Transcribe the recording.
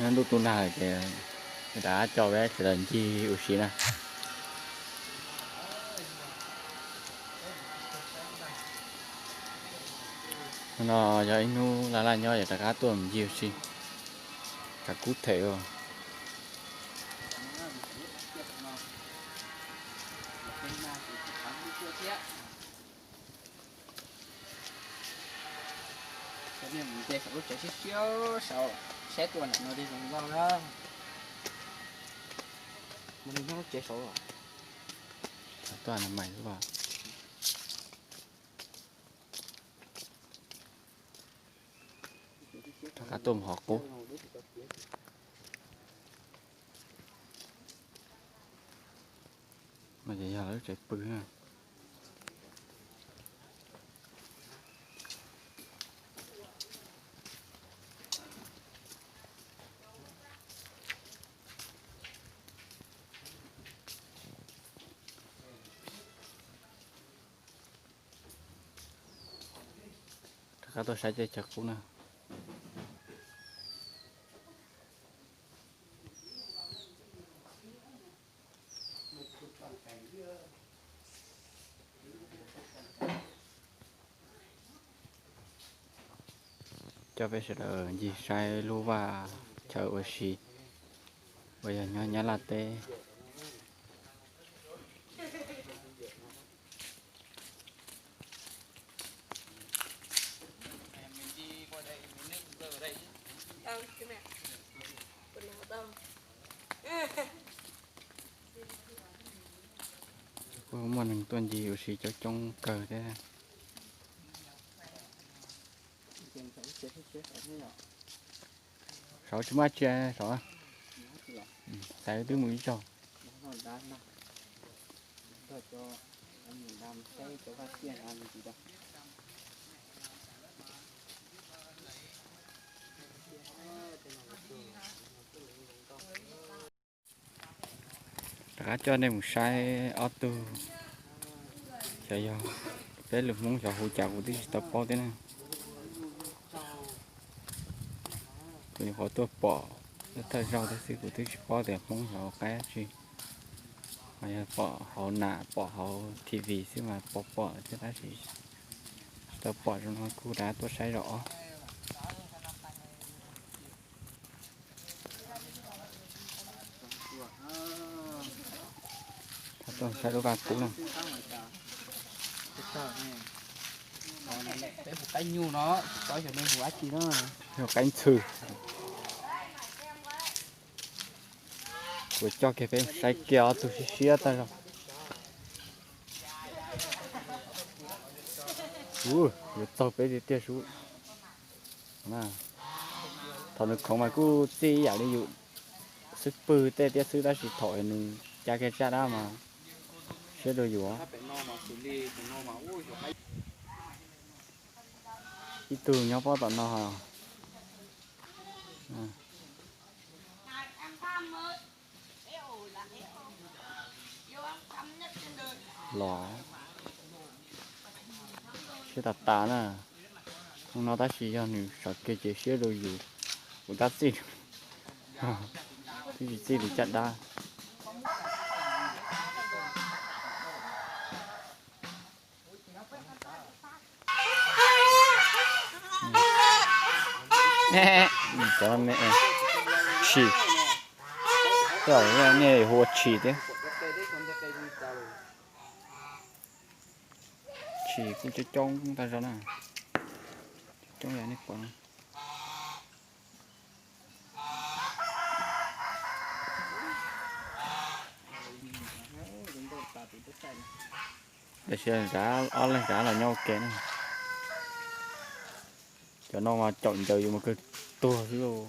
Nyob ntuj tu nag ces rov qab coj peb sawv daws ncig ua si na. Hnub no yog ib hnub laj laj nyob es rov qab tuaj ncig ua si, kav kub them os. Saib lub tsev siab siab saud, saib tuaj nram no li zoo nkauj na. Mus nyob lub tsev saud. Tuaj na mas. Rov qab tuaj mus hauv qub. No ces yog lawv lub tsev pw na. Rov qab tuaj saib teb chaws qub na. Coj peb sawv daws ncig saib lub vaj chaw ua si uas yog nyob Nyab Laj teb. Kuj muaj neeg tuaj ncig ua si coob coob kawg thiab. Saud tsis muaj tsia saud. Xaiv twb mus ib zaug. Rov qab coj nej mus saib ob tug, xyov yog peb lus Hmoob xyov hu cas kuv twb tsis tau paub thiab na. Kuv nyuam qhuav tuaj pom thawj zaug thiab xwb, kuv twb tsis paub tias Hmoob xyov hu qaib dab tsi. Mas yog pom hauv nas pom hauv T V xwb mas pom pom thiab tab sis tsis tau pom zoo no kuj rov qab tuaj saib zaum ob. Rov tuaj saib lub vaj kub na. Peb hu qaib nyuj no, tsis paub xyov nej hu dab tsi na. Yog qaib ntxhw. Kuv coj kiag peb saib kiag ob tug siab siab tag zog. Ua, yuav txaug peb tiag tiag sub. Thaum nws khoov mas kuj txij ib yam li yus xwb pwg tej tiab xwb tab sis thaum nws ca kiag tsaj dab mas siab dua yus. Ib tug nyob pob tom no. Los siab tas tas na. Hnub no tab sis yog nws sawv kiag ces siab dua yus, kuv tab txij, twb tsis txij li caj dab. Cov me tshis, tej zaum nej hu ua tshis thiab. Tshis kuj coob coob tag zog na. Coob yam nej pom no. Tam sim no ob leeg rov los nyob ua ke na. Cov no mas caum ncaws yus mas kawg tuag xwb lauj.